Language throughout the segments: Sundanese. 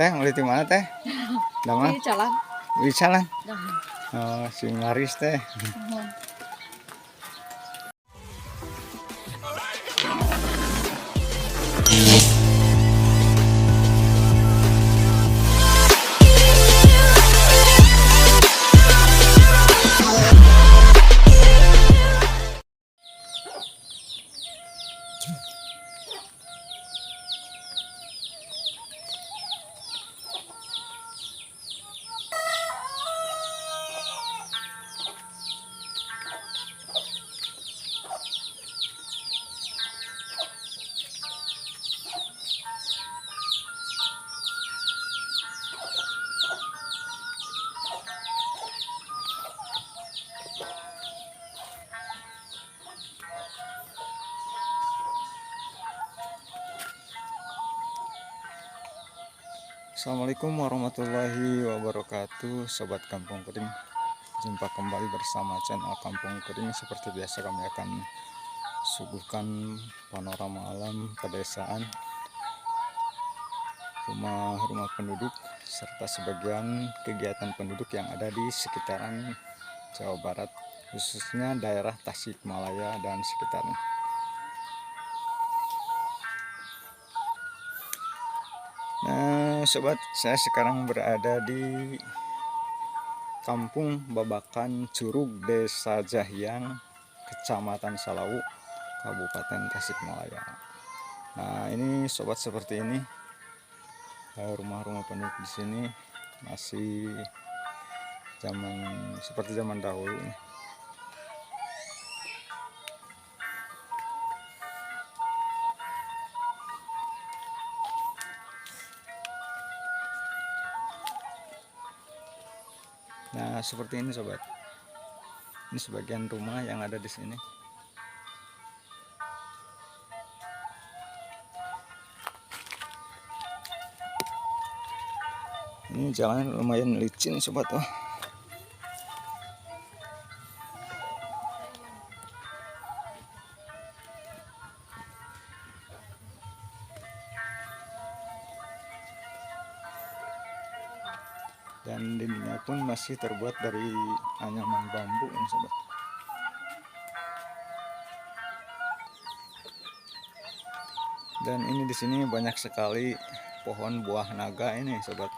Teh, meuli di mana teh? Damang? Di jalan. Di jalan. Damang. Oh, sing laris teh. Nuhun. Assalamualaikum warahmatullahi wabarakatuh, Sobat Kampung Kering. Jumpa kembali bersama channel Kampung Kering. Seperti biasa kami akan suguhkan panorama alam pedesaan, rumah-rumah penduduk, serta sebagian kegiatan penduduk yang ada di sekitaran Jawa Barat, khususnya daerah Tasikmalaya dan sekitarnya. Nah, sobat, saya sekarang berada di Kampung Babakan Curug, Desa Jahiang, Kecamatan Salawu, Kabupaten Tasikmalaya. Nah, ini sobat seperti ini. Rumah-rumah penduduk di sini masih zaman seperti zaman dahulu nih. Nah, seperti ini sobat. Ini sebagian rumah yang ada di sini. Ini jalan lumayan licin sobat tuh. Dan dindingnya pun masih terbuat dari anyaman bambu ini sobat. Dan ini di sini banyak sekali pohon buah naga ini sobat.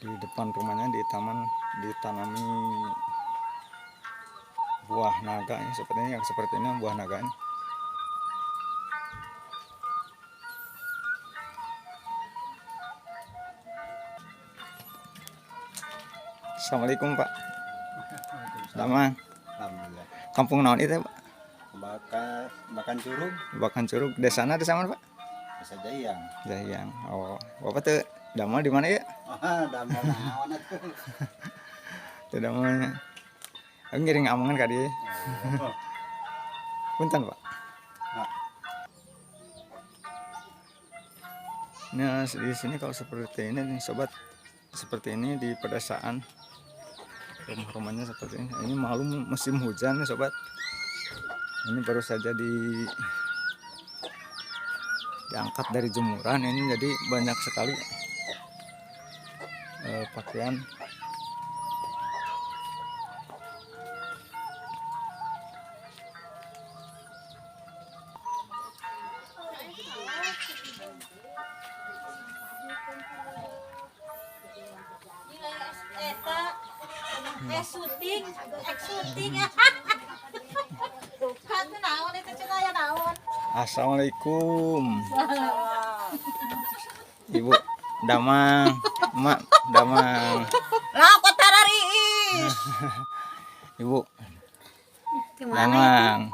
Di depan rumahnya di taman ditanami buah naga ini seperti ini, yang seperti ini buah naga ini. Assalamualaikum Pak. Damang. Alhamdulillah. Kampung naon itu Pak? Bakar, makan curug. Babakan Curug. Desana desa mana Pak? Desa Jayang. Jahiang. Oh, Bapak tuh damel di mana ya? Ah, damel naon atuh. Teu damelnya. Aku ngiring amangan ka dieu. Oh. Punten Pak. Nah. Nah, di sini kalau seperti ini nih sobat, seperti ini di pedesaan. Rumah-rumahnya seperti ini. Ini malum musim hujan nih sobat. Ini baru saja diangkat dari jemuran ini, jadi banyak sekali pakaian. Eta syuting, ek syuting. Hatuh naon eta cenah aya naon? Assalamualaikum. Ibu damang, Mak damang. Lah kok tarariis. Ibu damang.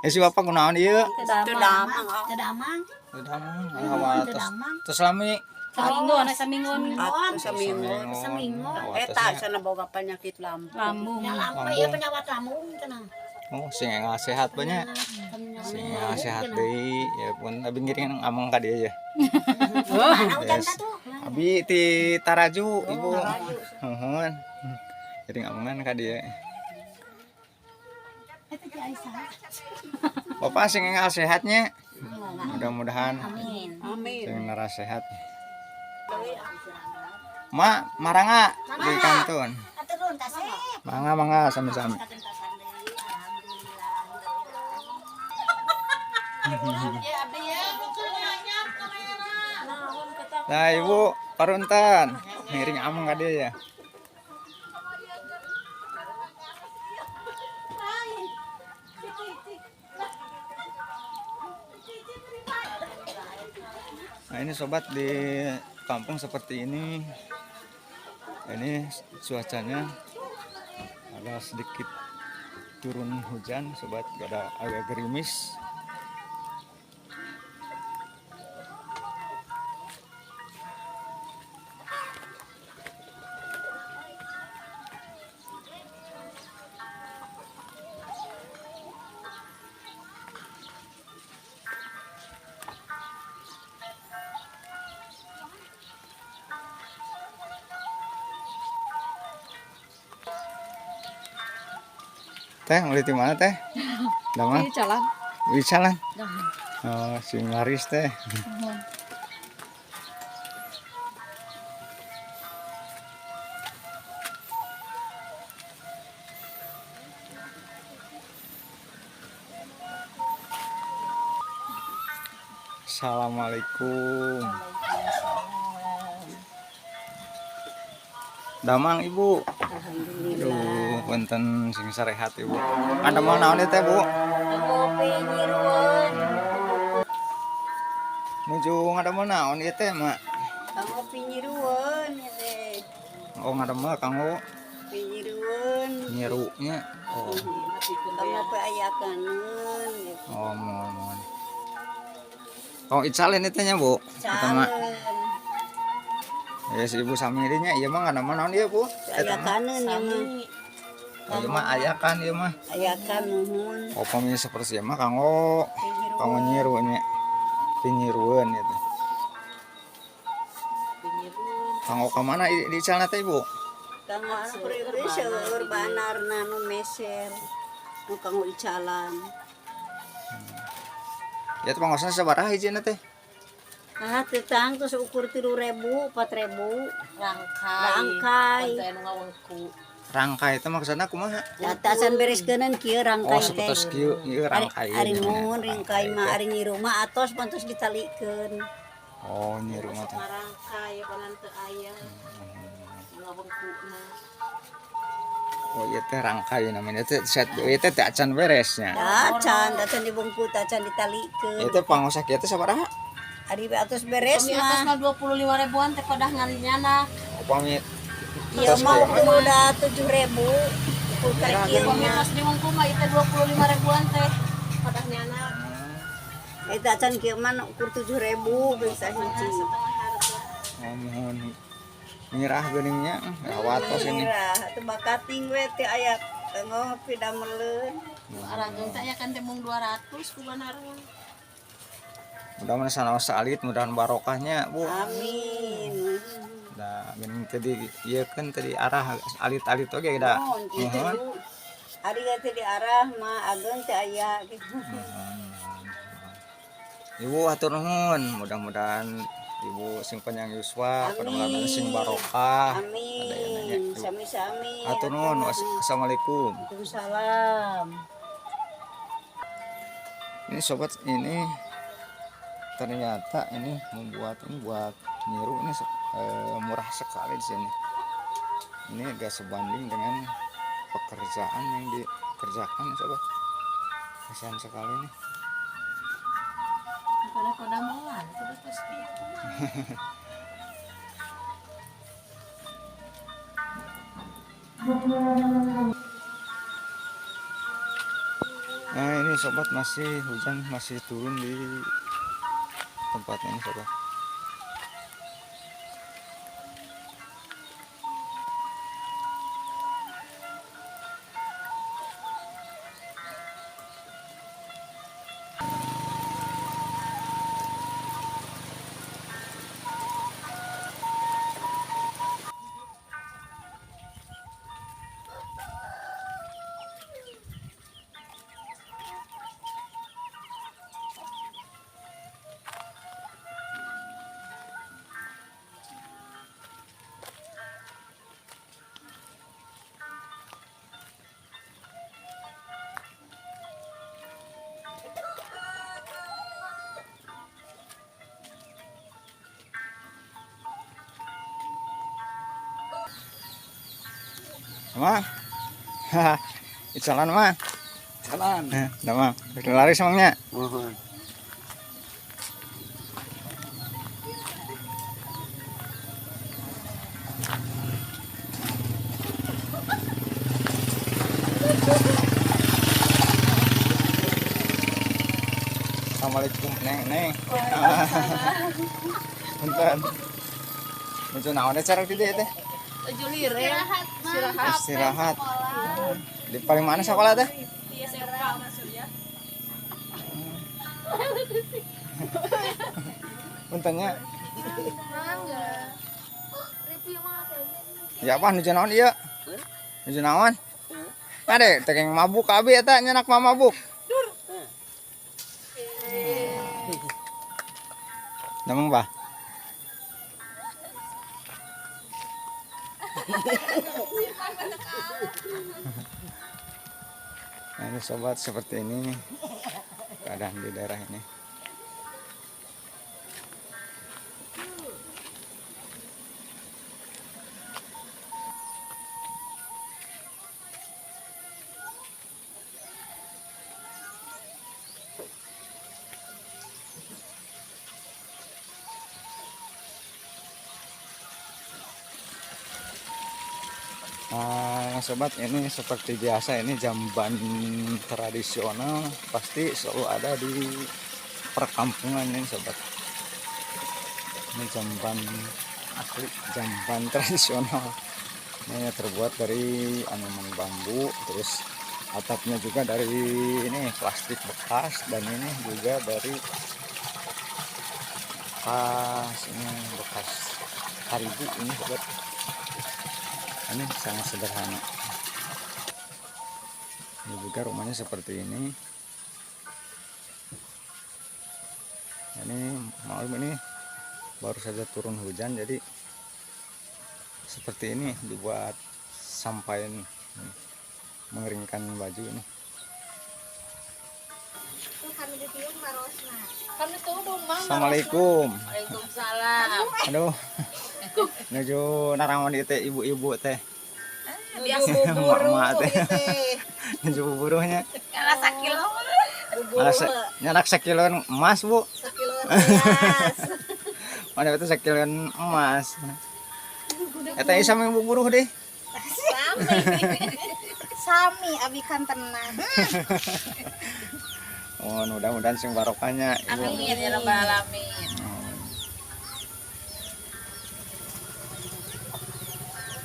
Si bapak kunaon ieu? Teu damang. Teu damang. Teu damang, hawa tos tos lami. Saminggon, saminggon. Atuh Seminggu. seminggu. Oh, Eta atasnya. cenah boga penyakit lambung. Lambung. Ya lambung, Lambung. iya penyawat lambung cenah. Oh, sing enggal sehat banyak. Sing enggal sehat deui, ya pun abi ngiring ameng ka dieu ya. Mana hujan Yes. tuh? Abi ti Taraju, Ibu. Nuhun. Ngiring amengan ka dieu. Bapak sing enggal sehatnya. Mudah-mudahan Amin. Amin. sing narasehat. Ma, maranga di kantun. Aturun kasih. Mangga mangga sami-sami. Nah, Ibu, paruntan. Ngiring ameng ka dieu ya. Nah, ini sobat di kampung seperti ini. Ini cuacanya ada sedikit turun hujan, sobat, ada agak gerimis. Teh, mulai di mana teh? Damang? Jalan. Wicalan. Oh, sing laris teh. Assalamualaikum. Damang Ibu. Aduh, punten sing sarehat Ibu. Ada mau naon ieu teh, Bu? Kopi nyiruan. Nuju ngadamel naon ieu teh, Mak? Kanggo pinyiruan ya teh. Oh, ngadamel kanggo Pinyiruan. nyirunya. Oh, Kanggo peayakaneun gitu. oh, mohon, mohon. Oh, icalin itu nya, Bu. Eta mah. Caleun. Ya si Ibu sami nya ieu mah ngadamel naon ieu, Bu? Eta mah. Ayakanun ya mah. Oh, ieu mah ayakan ieu mah. Ayakan nuhun. Oh, pami seperti ieu mah kanggo kanggo nyiru nya. Pinyirueun gitu. Kanggo ka mana di icalna teh, Ibu? Kanggo anu pribadi seueur banarna nu meser. Nu kanggo icalan. Ya teh pangosna sabaraha hijina teh? Ah, tetang terus ukur 3.000, 4.000. Rangkai. Rangkai. Konten ngawengku. Rangkai teh maksudna kumaha? Atasan bereskeunnan kieu rangkai Oh, teh. seperti kieu ieu rangkai. Ari mun ringkai mah ari nyiru mah atos pantos ditalikeun. Oh, nyiru mah teh. Rangkai panan teu aya. Ngawengkuna. Oh, ieu teh rangkai namanya teh set ieu teh teh acan beresnya. Acan, acan dibungkut, acan ditalikeun. Ieu teh pangosa kieu teh sabaraha? Ari atos beres Kami atas mah. mah 25 ribuan teh padah ngalinyana. Upami Ieu mah ukur udah 7.000. Ukur karek ieu Kami mah. atas diwengku mah itu 25 ribuan teh padah nyana. Eta acan kieu mah ukur 7.000 bisa hiji. Oh, mohon mirah geuningnya rawatos ini. Mirah, atuh bakating we teh aya kanggo pidameleun. Arageng teh aya kan teh mung 200 ku banarna. Mudah-mudahan sanaos alit, mudahan barokahnya, Bu. Amin. Da geuning tadi ieu kan tadi arah alit-alit oge da. Mohon kitu. Mohon. Ari teh diarah mah ageung teh aya gitu. Ibu hatur nuhun, mudah-mudahan Ibu sing panjang yuswa, padamelan sing barokah. Amin. Sami-sami. Hatur nuhun. Wassalamualaikum. Waalaikumsalam. Ini sobat, ini ternyata ini membuat ini buat niru ini murah sekali di sini. Ini agak sebanding dengan pekerjaan yang dikerjakan sobat. Kasihan sekali nih. Pada kodamelan terus terus kieu. Nah ini sobat masih hujan masih turun di tempat ini sobat. Mah. Jalan mah. Jalan. Nah, mah. Lari semangnya. Mohon. Assalamualaikum neng neng. Punten. Nuju naon cara di dieu teh? Istirahat, Mang. Istirahat. Di paling mana sekolah teh? Iya, SMK maksudnya. Puntennya. Mangga. Review mah kayaknya. Ya apa nuju naon ieu? Nuju naon? Ade, tekeng mabuk abi eta nyenak mah mabuk. Namang bah. Nah, ini sobat seperti ini keadaan di daerah ini. Nah, sobat, ini seperti biasa ini jamban tradisional pasti selalu ada di perkampungan ini sobat. Ini jamban asli, jamban tradisional. Ini terbuat dari anyaman bambu, terus atapnya juga dari ini plastik bekas, dan ini juga dari bekas ini bekas haribu ini sobat. Ini sangat sederhana. Ini juga rumahnya seperti ini. Ini maklum ini baru saja turun hujan, jadi seperti ini dibuat sampain mengeringkan baju ini. Assalamualaikum. Waalaikumsalam. Aduh. Nuju narangon ieu teh ibu-ibu teh. Biasa Emak-emak teh. Nuju buburuhnya. kalah sakilo. Malah nyanak sakiloan emas, Bu. Sakiloan emas. Mana itu sakiloan emas. Eta ieu sami buburuh deh. Sami. Sami abi kan tenang. Oh, mudah-mudahan sing barokahnya Ibu. Amin ya rabbal alamin.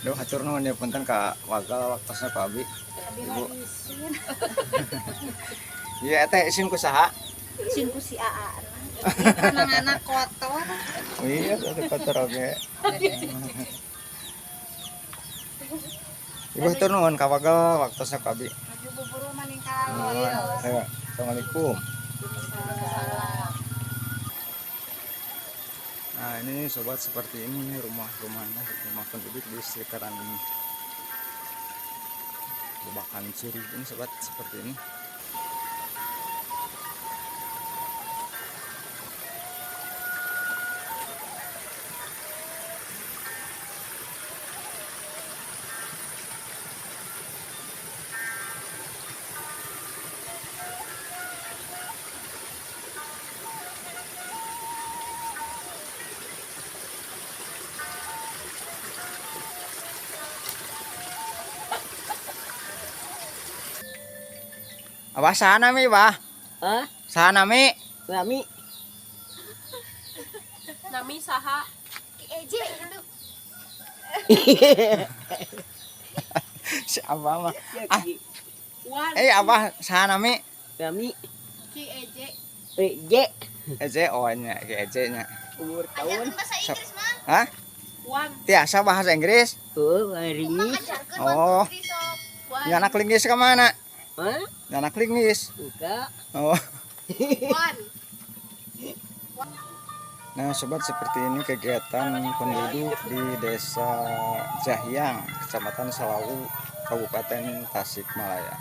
Duh, hatur nuhun ya punten ka wagal waktosna Pak Abi. Ibu. Iya, teh isin ku saha? Isin ku si Aa. Anak-anak kotor. Oh iya, teh kotor oge. Ibu hatur nuhun ka wagal waktosna Pak Abi. Maju buburu maning kalalo. Ayo, Assalamualaikum. Nah, ini sobat seperti ini rumah-rumahnya, rumah penduduk di sekitaran Babakan Curug ini sobat seperti ini. Abah saha nami, Bah? Hah? Saha nami? Nami. Nami saha? Ki Eje gitu. Si Abah mah. Ah, Wan. Abah saha nami? Nami. Ki Eje. J. Eje oh nya, Ki Eje nya. Umur tahun. Ajarkeun bahasa Inggris, Mang. Hah? Wan. Tiasa bahasa Inggris? Oh, ringis. Ajarkeun Oh. 1, 2, 3, sok. Wan. Nyanak linggis ke mana? Hah? Nyanak linggis. Enggak. Oh. Wan. Nah sobat, seperti ini kegiatan penduduk di Desa Jahiang, Kecamatan Salawu, Kabupaten Tasikmalaya.